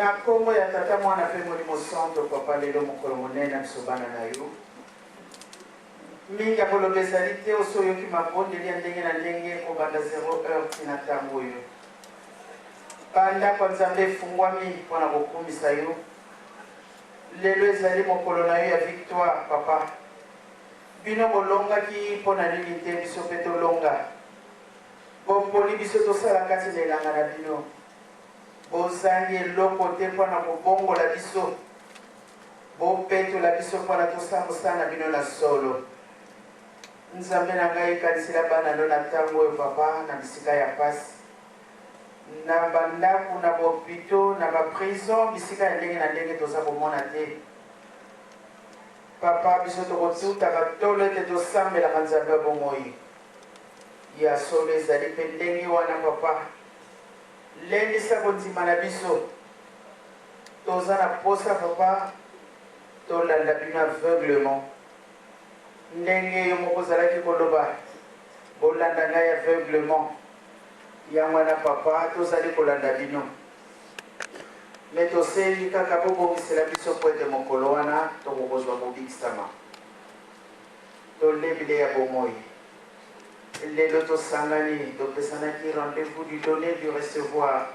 Na kombo ya Tata, Mwana pe Molimo Santo, Papa, lelo mokolo monene na biso bana na yo. Mingi ya koloba ezali te, osi oyoki mabondeli ya ndenge na ndenge kobanda 0 heure ti na tango oyo. Ba ndako ya Nzambe efungwami mpo na kokumisa yo. Lelo ezali mokolo na yo ya victoire, Papa. Bino bolongaki, mpo na nini te biso mpe tolonga? Boponi biso tosala kati na elanga na bino. Bozangi eloko te mpo na kobongola biso. Bopetola biso mpo na tosala mosala na bino na solo. Nzambe na ngai, kanisela bana no na ntango oyo, Papa, na bisika ya pasi, na ba ndako, na ba hopitaux, na ba prisons, bisika ya ndenge na ndenge toza komona te. Papa, biso tokotutaka tolo ete tosambelaka Nzambe ya bomoi. Ya solo ezali mpe ndenge wana, Papa. Lendisa kondima na biso. Toza na posa papa tolanda bino aveuglement ndenge yo moko ozalaki koloba bolanda ngai aveuglement yango wana papa tozali kolanda bino mais tosengi kaka bobongisela biso mpo ete mokolo wana tokokozwa kobikisama tolebile ya bomoi lelo tosangani topesanaki rendez-vous du donner du recevoir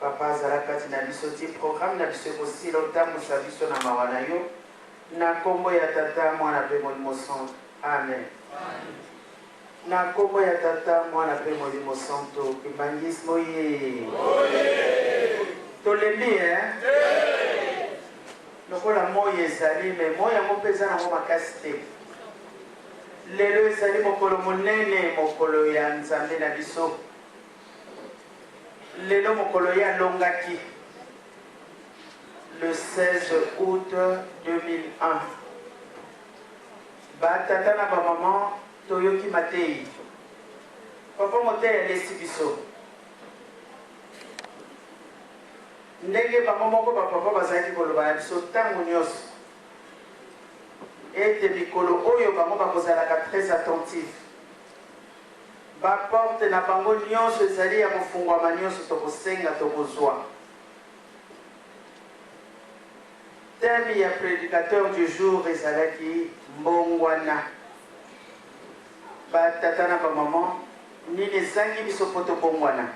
Papa azala kati na biso ti programme na biso ekosila otambusa biso na mawa na yo na kombo ya tata mwana pe molimo santu amen na kombo ya tata mwana pe molimo santu kimbanguisme oye tolembi eh lokola moi ezali me moi yango mpe eza nango makasi te lelo ezali mokolo monene mokolo ya nzambe na biso Lelo mokolo ye alongaki le 16 aout 2001. Ba tata na ba maman toyoki mateyi. Papa moteyi alesi biso. Ndenge bango moko ba papa bazalaki koloba na biso tango nionso ete mikolo oyo bango bakozalaka très attentif. Ba portes na bango nionso ezali ya kofunguama nionso tokosenga tokozua. Thème ya predicateur du jour ezalaki mbongwana. Ba tata na ba maman nini ezangi biso po tobongwana?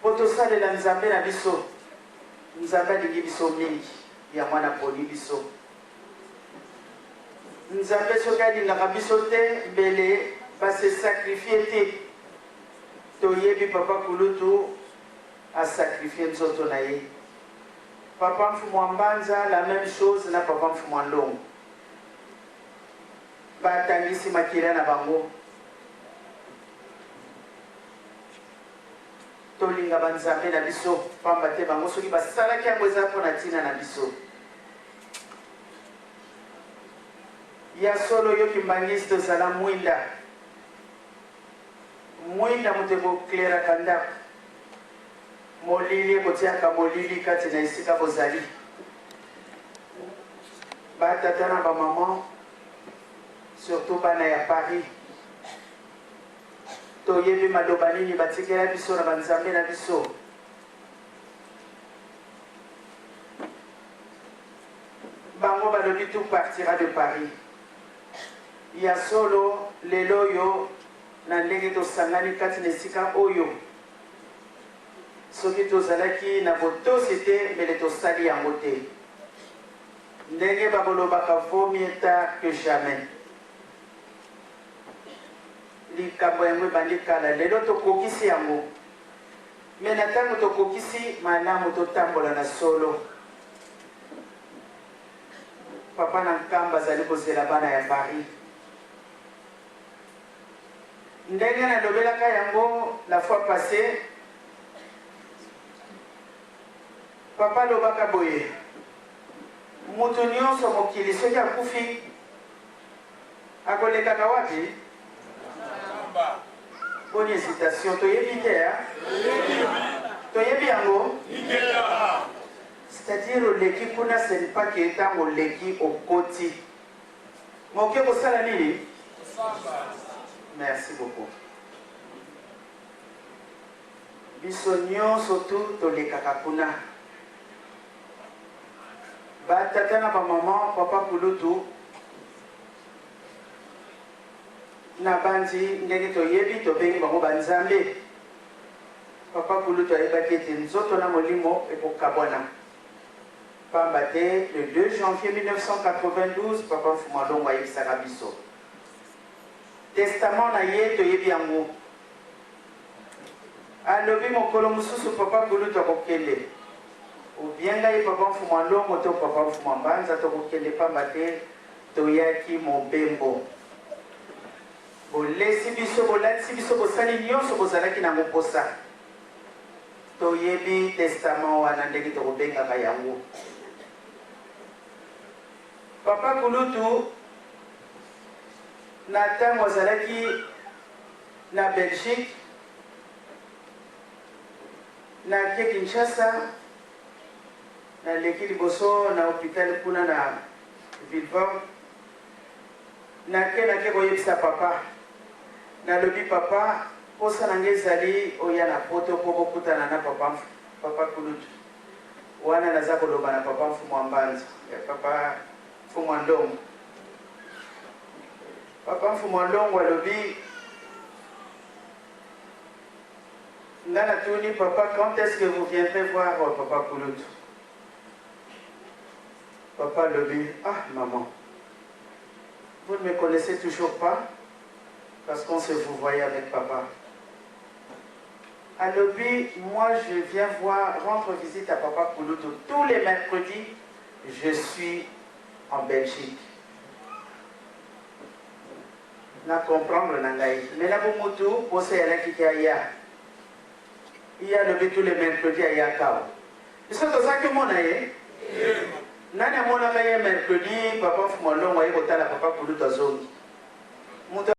Po tosalela Nzambe na biso. Nzambe alingi biso mingi yango wana aponi biso. Nzambe soki alingaka biso te mbele ba se sacrifier te. Toyebi papa kulutu a sacrifier nzoto na ye. Papa Mfumua Mbanza la meme chose na papa Mfumua Nlongo. Ba tangisi makila na bango. Tolinga ba Nzambe na biso pamba te bango soki basalaki yango eza mpo na tina na biso. Ya solo yo kimbanguiste ozala mwinda mwinda moto ekoclairaka ndako molili ekotiaka molili kati na esika bozali ba tata na ba maman surtout bana ya Paris toyebi maloba nini batikela biso na ba nzambe na biso Bango balobi tout partira de Paris. Ya solo, lelo oyo, na ndenge tosangani kati na esika oyo, soki tozalaki na botosi te, mbele tosali yango te. Ndenge bakolobaka vaut mieux tard que jamais. Likambo yango ebandi kala, lelo tokokisi yango. Mais na tango tokokisi, malamu totambola na solo. Papa na Nkamba azali kozela bana ya Paris. Ndenge nalobelaka yango la fois passee, papa alobaka boye, mutu nionso mokili soki akufi Akolekaka wapi? Boni hesitation, toyebi te hein? Toyebi yango? C'est-à-dire oleki kuna ce n'est pas que tango oleki okoti. Moke kosala nini? Merci beaucoup. Biso nionso tout tolekaka kuna. Ba tata na ba maman, papa kulutu nabanzi ndenge toyebi tobengi bango ba nzambe. Papa kulutu ayebaki ete nzoto na molimo ekokabwana. Pamba te le 2 janvier 1992 papa Mfumu Alongo ayebisaka biso. Testament na ye toyebi yango. Alobi mokolo mosusu papa kulutu akokende ou bien ngai papa Mfumu Alongo to papa Mfumu Mbanza tokokende pamba te toyaki mobembo. Bolesi biso, bolatisi biso, bosali nionso bozalaki nango posa. Toyebi testament wana ndenge tokobengaka yango. Papa kulutu na tango azalaki na Belgique, nake Kinshasa, naleki liboso na hopital kuna na Vilvoorde, nake nake koyebisa papa, nalobi papa posa na nga ezali oya na poto po bokutana na papa, papa kulutu. Wana naza koloba na papa Mfumu a Mbanza, papa Mfumu a Ndongo. Papa Mfumu a Ndongo alobi, nga natuni papa quand est-ce que vous viendrez voir papa Kulutu? Papa alobi, ah maman, vous ne me connaissez toujours pas parce qu'on se vous voyait avec papa. Alobi, moi je viens voir, rendre visite à papa Kulutu tous les mercredis, je suis en Belgique. Na comprendre na ngai, mais na bomutu posa eyalaki ke aya. Ye alobi tous les mercredis ayaka awa. Biso tozalaki omona ye? Nani amonaka ye mercredi papa Mfumu Alongo aye kotala papa Kulutu azongi? Mutu.